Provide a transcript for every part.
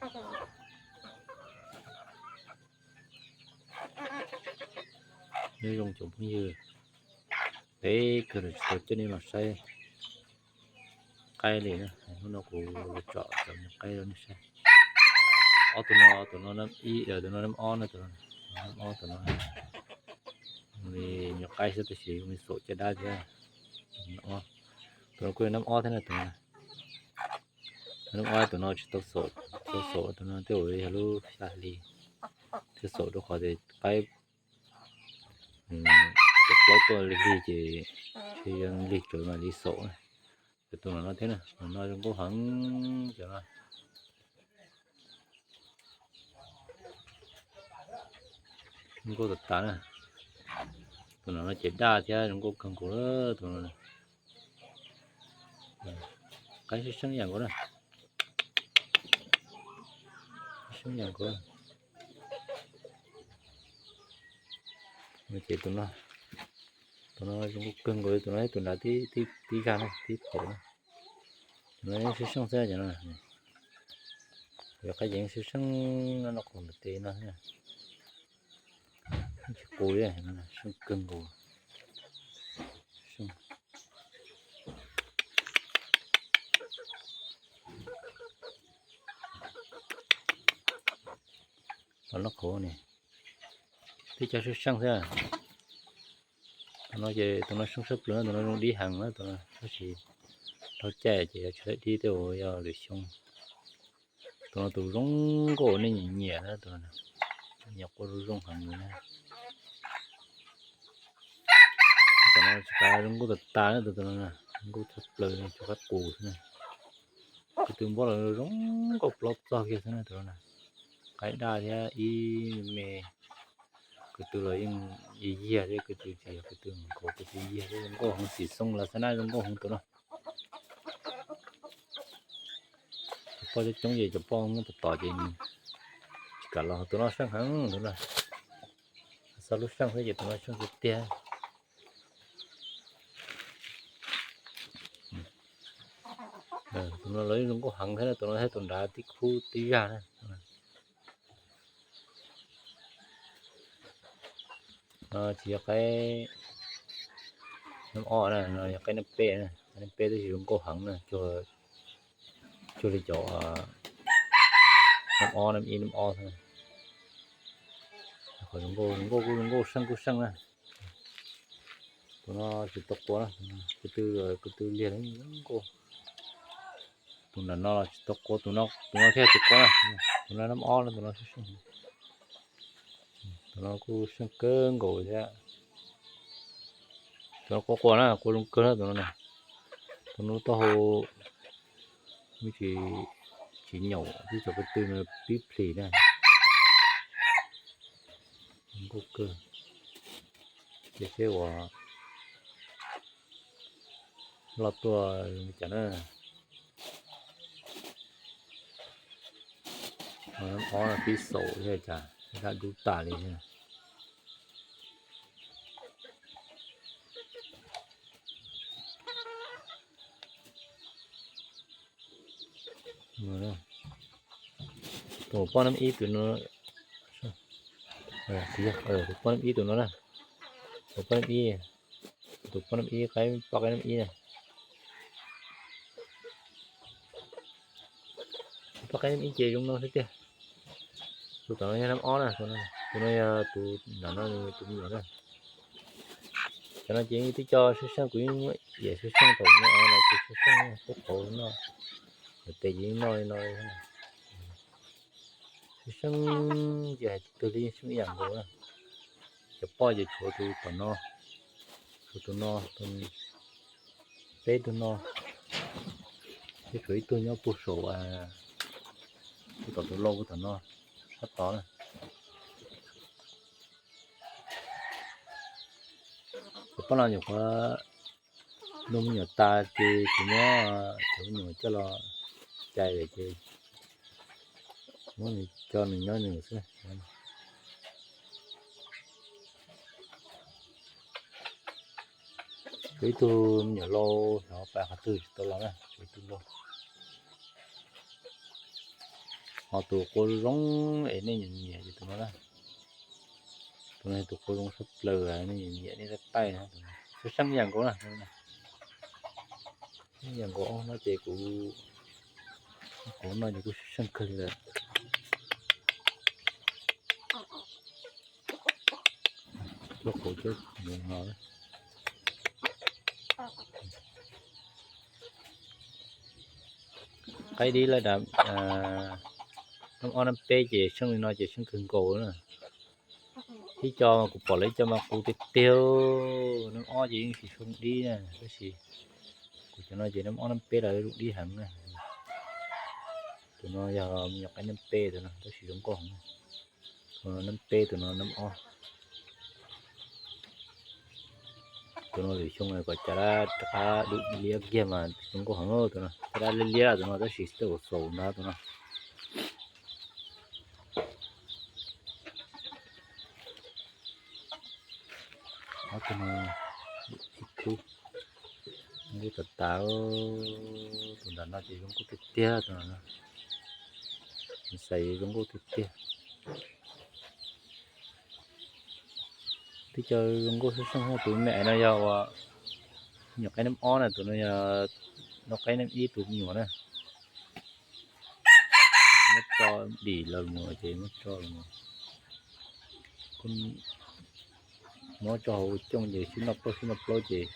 Nyob zoo cov phooj ywg, peb kawg los tsis tau coj nej los saib qaib li na. Hnub no kuv los tsom cov nyuag qaib rau nej saib. Ob tug no, tus no nab ib, tus no nab ob na, tus no nab ob, tus no li nyuag qaib xwb tab sis zoo li xaum caj dab thiab. Tus no kuj yog nab ob thiab na, tus no. Nab ob tus no tsis tau xaum, tau xaum tus no tej zaum yog lub xya hli thiaj xaum rau qhov tias qaib cov plaub tuaj lig lig ces thiaj yog lig tsawv mam li xaum. Cov tus no no thiab na, tus no zoo nkauj heev cov no. Zoo nkauj tas tas na. Tus no no ces daj thiab zoo nkauj kawg nkaus tus no. Qaib seeb seeb ib yam nkaus na. Seeb ib yam nkaus. Ces tus no, tus no zoo nkauj kawg nkaus, tus no ib tus nrad tib zaj na, tib phaum na. Tus no yeej seeb seeb xwb cov no. Yog qaib ces yeej seeb seeb no, no qhov ntawm tes no xwb. Tsis qus li, seeb kawg nkaus. Los loj qhauv ne, tib co seeb seeb xwb. Tus no ces tus no seeb sab plaws, tus no zoo dib heev na, tus no tab sis dhau caij ces yog tsis laib dib tej uas yog lwm xyoo. Tus no tus zoo nkauj nej nyiam nyiam na, tus no nyiam quaj zoo zoo heev li na. Tus no tsis tas zoo nkauj tas tas na, tus no zoo nkauj tshaj plaws, tsis qab qus xwb na. Ko tw npab los zoo nkauj plaub txog kiag xwb na tus no. Qaib daj thiab ib me, ko tw los yeej yiag thiab, ko tw tsis yog ko tw nkaus, ko tw yiag thiab, zoo nkauj heev, xim xoo los xab nab zoo nkauj heev tus no. Cov poj coob coob ces cov poj muab tom tom ces tsis kam los, tus no seej heev tus no. Xav lub seej xwb ces tus no seej tiag tiag. Tus no los yeej zoo nkauj heev thiab, tus no thiab tus nrad tib khub tib zaj na. No tsis yog qaib nab ob na, no yog qaib nab peb na, qaib nab peb tab sis zoo nkauj heev na, cuag li cov nab ob, nab ib, nab ob xwb. Qhov zoo nkauj, zoo nkauj kuj zoo nkauj, seej kuj seej na. Tus no tsis tau qua na, ko tw, ko tw liag zoo nkauj. Tus nram no los tsis tau qua, tus no, tus no thiaj tsis qua na. Tus no nab ob na, tus no seej, tus no kuj seej kawg nkaus thiab. Tus no qua qua na, qua zoo kawg na tus no na. Tus no taub hau tsis, tsis nyaum, twb tso ko tw no pib plis na. Nkauj kawg. Ces seb uas loj tuaj li cas na. Ob no pib xaum li cas, daj dub tas li thiab. Tus poj nab ib tus no, tus poj nab ib tus no na, tus poj nab ib, tus poj nab ib, qaib poj qaib nab ib na. Poj qaib nab ib ces zoo no xwb tiag. Tus tom no yog nab ob na, tus no yog tus nram no, tus me nyuam na. Cov no ces twb co seej seej, kuv yeej muab iam seej seej thaum no los ces seej seej qub qauv noj, tes ces yeej noj li no li. Seej seej ces hais tias twg li yeej seej ib yam nkaus na. Cov poj ces tshuav tus tom no, tshuav tus no, peb tug no, thiab tshuav ib tug nyob puag saum, puag tom tus lau puag tom no, sab tod na. Cov poj no nyuam qhuav nug me nyuam tas ces kuv muab cov me nyuam coj los cais lawm ces muab nws, coj nws nyob nws xwb. Tshuav ib tug me nyuam lau hnov pais qhov twg tsis tau los na, tshuav ib tug lau. Ho tus qua zoo es nej nyiam nyiam ces tus no na. Tus no tus qua zoo sab plaws, nej nyiam nyiam nej taij taij na. Tus no sab seej yam nkaus na. Yam nkaus ob no ces kuv, kuv no ces kuj sab seej kawg li lawm. Lub qhov cub mus no, qaib dib lawm dam, nab ob nab peb ces seej li no ces seej kawg nkaus na. Ib co kuv pom lawv ib co mas qus tiag tiag, nab ob ces yeej tsis zoo dib na, tab sis kuv cov no ces nab ob nab peb los zoo dib heev na. Tus no yog me nyuam qaib nab peb tus no tab sis zoo nkauj heev. Tus no nab peb, tus no nab ob. Tus no lwm xyoo kom cas dab rov qab dub liab kiag mas zoo nkauj heev tus no, caj dab liab liab tus no tab sis tej zaum xaus ntag tus no. Ob tug no ib khub, zoo nkauj tas tas, tus nram no ces zoo nkauj tiag tiag tus no, xais zoo nkauj tiag tiag. Twb cov zoo nkauj xwb xwb, tus me no yog uas me nyuam qaib nab ob na, tus no yog nab qaib nab ib tus me nyuam na. Muab tso dim los mus ces muab tso los mus, muab tso hauv cooj ces sib noj plaub sib noj plaub ces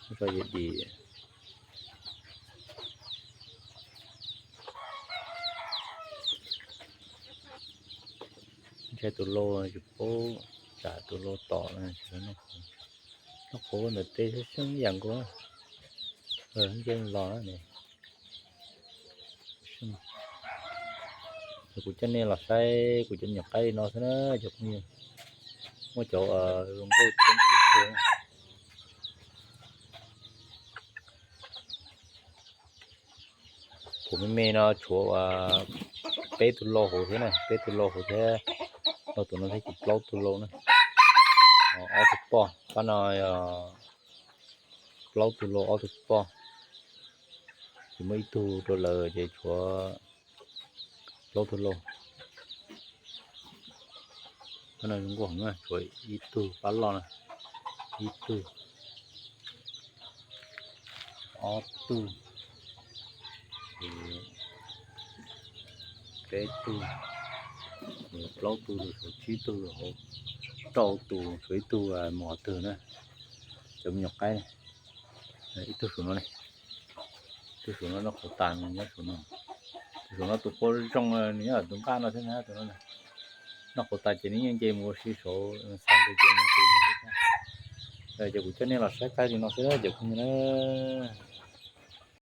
muab tso ces dim. Ntshai tus lau tsis paub tsam tus lau tom, noj qhuav ntawm teb xwb xwb yam nkaus. Nce los ne. Kuv coj nej los saib kuv cov me nyuam qaib li no xwb na cov phooj ywg. Muaj cov zoo nkauj coob kawg. Kuv me me no tshuav peb tug lau hauv thiab na, peb tug lau hauv thiab, no tus no thiab ces plaub tug lau na. Ob tug poj, pab no yog plaub tug lau ob tug poj, ces muaj ib tug rau lawm ces tshuav plaub tug lau. Pab no zoo nkauj heev na, tshuav ib tug pab loj na, ib tug, ob tug, peb tug, plaub tug, tshuav tsib tug hauv, rau tus tshuav ib tug mus qhov twg na. Cov me nyuam qaib, ib tug saum no ne, tus saum no noj qhuav tas nyob saum no. Tus saum no tus qua zoo nws nyob tus nqaj no thiab na, tus no noj qhuav tas ces nws yeej nce mus ua si saud, xav nqis ces mus nqis mus xwb. Ces kuv coj nej los saib qaib li no xwb cov phooj ywg na.